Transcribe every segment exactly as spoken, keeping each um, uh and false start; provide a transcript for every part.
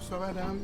Bonswa, madanm.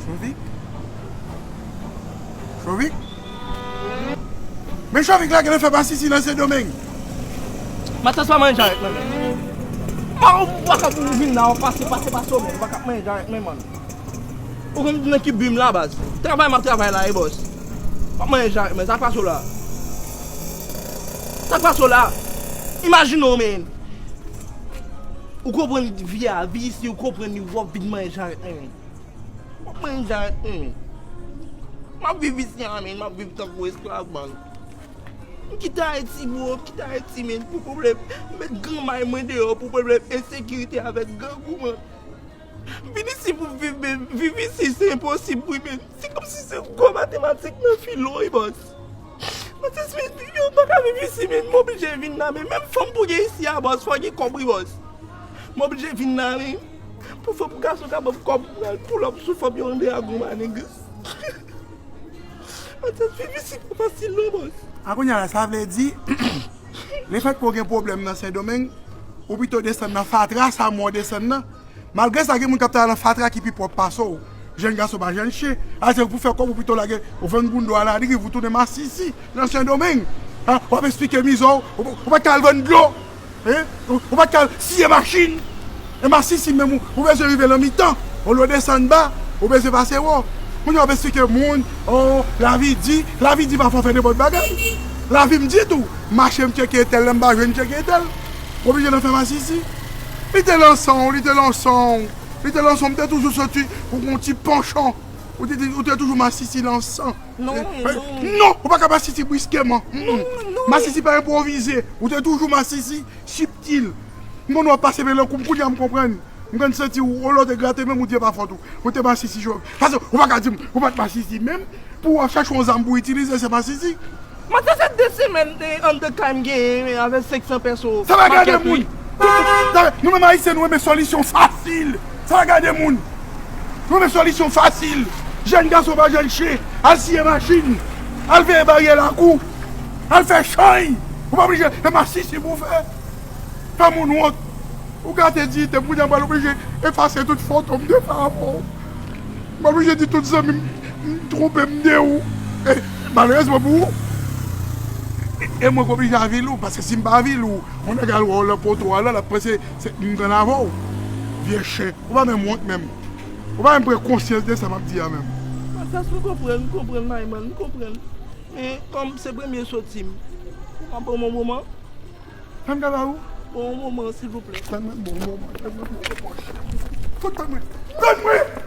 Chovik? Chovik? Men Chovik lage nan fè masisi nan Sendomeng. Matyas pa manje avèk mwen, men. Mwen pa ka pou vin la, w pase, pase, pase w, men. Ou pa ka manje avèk mwen, man. Ou konn nan ki bi m la, baz. Travay m ap travay la, e bòs. W ap manje avèk mwen. Sa k pase w la? Sa k pase w la? Imajine w, men. Ou konprann vi a, vi isi, ou konprann li, w ap vin manje avèk mwen, men. W ap manje avèk mwen, men. M ap viv isi a, men. M ap viv tankou esklav, man. M kite Ayiti, bro, m kite Ayiti, men, pou pwoblèm. M met granmay mwen deyò pou pwoblèm ensekirite avèk grangou, man. Vin isi pou viv, men viv isi, se enposib, wi, men. Se kòmsi se gwo matematik nan filo, wi, bòs. Matyas, men, yo pa ka viv isi, men. M oblije vin la, men. Menm fanm pou gen isi a, bòs, fò gen kòb, wi, bòs. M oblije vin la, men. Pou fanm, pou gason ka ban m kòb pou al pull up sou fanm yo anndan a gwo manigris. Matyas, viv isi pa fasil non, bòs. A kounye a la, sa vle di, lefètke w gen pwoblèm nan Sendomeng, ou pito desann nan fatra sa mwen w desann nan. Malgre sa, gen moun k ap travay nan fatra ki pi pwòp pase w. Jèn gason pa jèn chen. A se pou fè kòb ou pito lage, ou vann bounda w a ladriv, ou tounen masisi nan Sendomeng. A, w ap esplike mizè w, ou, ou pa t ka al vann dlo. Hein? Ou, ou pa t ka al siye machin. E masisi menm ou, ou bezwen rive nan mitan. Olye w desann ba, ou bezwen pase wo. Kounye a w ap esplike moun, o, lavi di, lavi di pafwa fè nenpòt bagay. Lavi m di tou, mache m tcheke entèl, lè m pa jwenn tcheke entèl. Ou oblije nan fè masisi. Li te lan san w, li te lan san w, li te lan san w, m te toujou santi ou gon ti panchon. Ou te, ou te toujou masisi lan san. Non, eh, non. Non, ou pa ka masisi briskeman. Mm, mm. Non, non. Masisi pa enpwovize. Ou te toujou masisi sibtil. M konn w ap pase men lankou m, kounye a m konprann. M konn santi w, olye w te grate menm ou di e pa fòt ou. Ou te masisi jò. Paske ou pa ka di m, ou pa t masisi menm. Pou w ap chache yon zam pou itilize, se masisi. Mwen te fè de semèn, eh, anndan kay m genyen, eh, avèk senk san peso. Sa pa gade moun. Sa, nou menm Ayisyen, nou renmen solisyon fasil. Sa pa gade moun. Nou renmen solisyon fasil. Jèn gason pa jèn chen. Al siye machin. Al veye baryè lakou. Al fè chanj. Ou pa oblije, e masisi pou w fè. Fè moun wont. Ou gate diyite m, kounye a m pral oblije efase tout foto m de fè avè w. M oblije di tout zanmi m, m twonpe m de ou. E, malerezman pou ou, e, e mwen k oblije avili w, paske si m pa avili w, yon nèg al wè w nan poto a la, l ap panse se m k ann avè w. Vye chen. Ou pa menm wont menm. Ou pa menm pran konsyans de sa m ap di a menm. Matyas, m konprann, m konprann, my man, m konprann. Men, kòm se premye soti m, ou ka ban m yon moman? Fè m gade ou. Bon, yon moman, silvouplè. Tann mwen, bon, yon moman. Tann mwen, bon, yon moman. Fout tann mwen. Tann mwen!